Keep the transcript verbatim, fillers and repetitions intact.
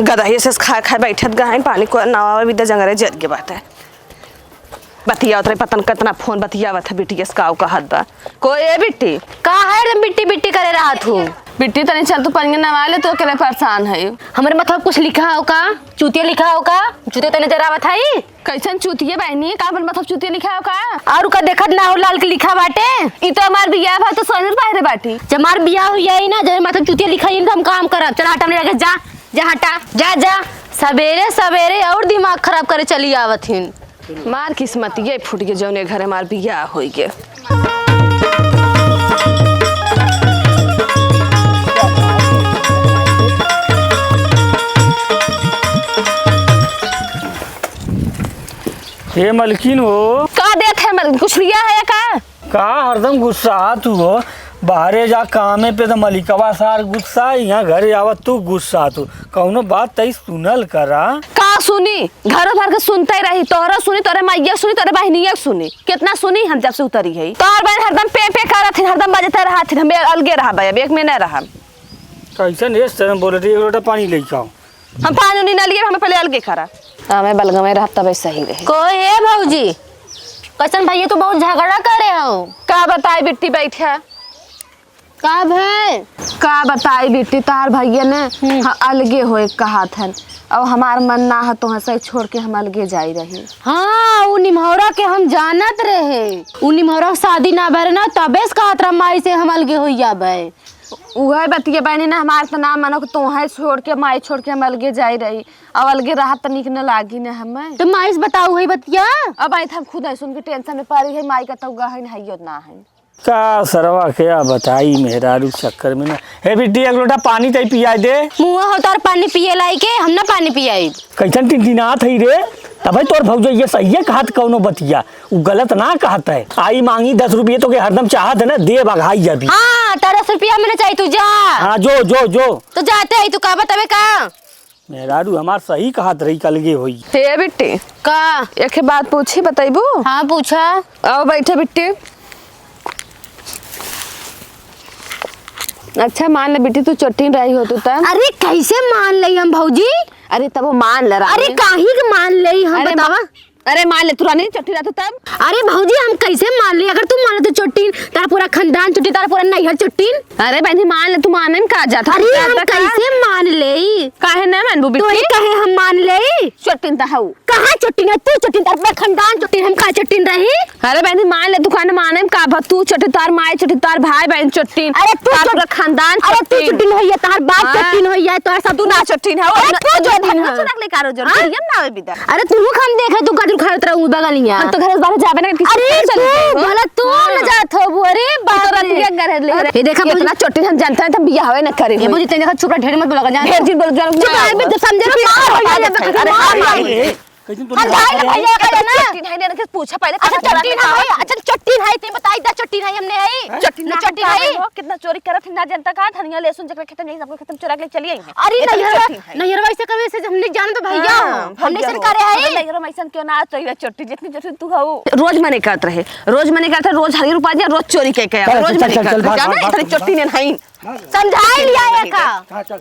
गदहिए से खाए खाए बैठत गहन, पानी को ना आवे, बिदा जंगरे जर के बाटे। बतियावत रहे, पता न कितना फोन बतियावत है, बिटिया से काऊ कहत बा। को ए बिट्टी। का है एकदम बिट्टी बिट्टी करे रहत हूँ? बिट्टी, तनी चल तू पनिया नवा ले, तू अकेले परेशान है। हमरे मतलब कुछ लिखा हो का? चूतिया लिखा हो का? चूतिया तने जरावत है? कैसन चूतिया बहनी, का अपन मतलब चूतिया लिखा हो का? और का देखत ना हो लाल के लिखा बाटे? ई तो हमार बियाह भा तो सोनर बाहरे बाटी। जब हमार बियाह हुई है ना, जब मतलब चूतिया लिखा है, तो हम काम करब। चल हटा, हमने लगे जा, जा हटा, जा, जा। सवेरे सवेरे और दिमाग खराब करे चली आवत हिन। मार किस्मत ये फूट के जौने घर हमार बियाह होई के। हे मलकिन हो। का देत है मलकिन? कुछ लिया है का? का हरदम गुस्सात हो? बाहरे जा कामे पे तो मलिकवा सार गुस्सा, यहाँ घरे आवत तू गुस्सात हो। कौनो बात तई सुनल करा। का सुनी? घरों भर के सुनते रही, तोहरा सुनी, तोरे माइया सुनी, तोरे बहनिया सुनी। कितना सुनी हम जब से उतरी है। तोहर बहन हरदम पे पे करत है, हरदम बजते रहत है, हम अलगे रहब, अब एक में न रहब। कैसन एस तरह बोलत है, एक लोटा पानी लेके आओ। हम पानी उनी ना लिए, हमें पहले अलगे करा। हमें बलगमे रहब तबे सही रहे। को हे भौजी, कैसन भैया तू बहुत झगड़ा करे हो? का बताई बिट्टी, बैठा। का भय? का बताई बिट्टी, तार भैया ने हम्म। ह-, अलगे होए कहत हन। और हमार मन ना ह तोह से छोड़ के हम अलगे जाई रही। हाँ, उ निमहौरा के हम जानत रहे। उ निमहौरा के शादी ना भरे ना, तबे से कहत रहा माई से हम अलगे होई जाबे। उहे बतिया बहनी ना, हमार त ना मनो कि तोहे छोड़ के, माई छोड़ के हम अलगे जाई रही। अब अलगे रहब त नीक न लागी न हमें। तो माई से बताऊ है बतिया? अब आई त हम खुद है सुन के टेंशन में पड़ी है, माई का तो गहन है यो ना है। का सरवा के आ बताई मेहरारू चक्कर में ना। हे बिट्टी, एक लोटा पानी तई पिया दे। मुँह हो तोर पानी पिए लाई के, हम ना पानी पियाई। कैसन टिनटिनात है रे? तबे तोर भौजइया सहिए कहत कौनो बतिया, उ गलत ना कहत है। आई मांगी दस रुपये तो के हरदम चाहत है ना, दे बघाई जाबी। हाँ, तेरह सौ रुपया में ना चाहिए तू जा। हाँ, जो, जो, जो। तो जाते है तू का बतावे का? मेहरारू हमार सही कहत रही, कलगे होई। हे बिट्टी। का? एक बात पूछी, बतैबू? हाँ, पूछा। आओ बैठे बिट्टी। अच्छा मान ले बिट्टी, तू चोट्टी रही हो तू तब। अरे कैसे मान ले हम भौजी? अरे तब वो मान ले अरे रानी। काहे के मान ले हम अरे बतावा? मा-, अरे मान ले तू रानी चोट्टी रहा तू तब। अरे भौजी हम कैसे मान ले? अगर तू मान ले तो चोट्टी, तारा पूरा खानदान चोट्टी, तारा पूरा नैहर चोट्टी। अरे बहनी मान ले, तू माने में का जात है? अरे हम कैसे मान ले? काहे ना मानबू बिट्टी? तोरे कहे हम मान ले? चोट्टी त हऊ। कहाँ चोट्टी है? तू चोट्टी, तार पूरा खानदान चोट्टी, हम का चोट्टी रही? अरे बहनी, मान ले, तू कहने माने में का बा? तू चोट्टी, तार माई चोट्टी, तार भाई बहन चोट्टी, अरे तू तार चोट-, पूरा खानदान अरे तू चोट्टी। चोट्टी होइया, तार बाप हाँ। चोट्टी होइया, तोर सब तू ना चोट्टी है, अरे तू चोट्टी है। चोरा के लेके आ रहो जो, हाँ? ना आवे बिदा। अरे तू हम देखे, तू गजरू खात रहू बगलिया। हम तो घर से बाहर जाबे ना, किसी अरे से चले तू, जाओ। भला तू हाँ। ना जात हो, अरे तू तो बाप रे। रतिया घर ले अरे, ये देखा इतना भौजी। चोट्टी हम जानते हैं, तो बिया हवे ना करे ये होई। भौजी, तेरे देखा, चुप रह, ढेर मत बोला, जान। ढेर जिन बोल, जान, चुप रह, अबे तो समझे ना, मार भैया, अरे, अरे, मार, मार। मार। कैसे तू अरे, मार, मार, मार। भैया, भैया, भैया, ना। चोट्टी है, इनके पूछा पहले, अच्छा, कहाँ चोट्टी चला ना गया? है, अच्छा, चोट्टी है, ते बताई दा, चोट्टी है, हमने है। हैं? चोट्टी ना, चोट्टी ना है। है, वो कितना चोरी करत है, ना जनता का, धनिया, लहसुन, जकरा खेत में, सब खेत में चोरा के ले चली आई है। अरे, इतना नैहरवा, चोट्टी है। नैहरवा ऐसे कभी ऐसे हमने जान तो भैया, हाँ, हमने भैया से हो। करे है। अरे, नैहरवा में ऐसन क्यों ना चोरी, चोट्टी, जितनी चोट्टी तू हो। रोज मने करत रहे, रोज मने करत रहे, रोज हरी रुपया दिया, रोज चोरी के, के, चल, रोज चल, मने चल, करत चल, रहे। भाग, जाने, भाग, इतनी भाग, चोट्टी भाग। नहीं। समझाई लिया है का? हाँ, चल।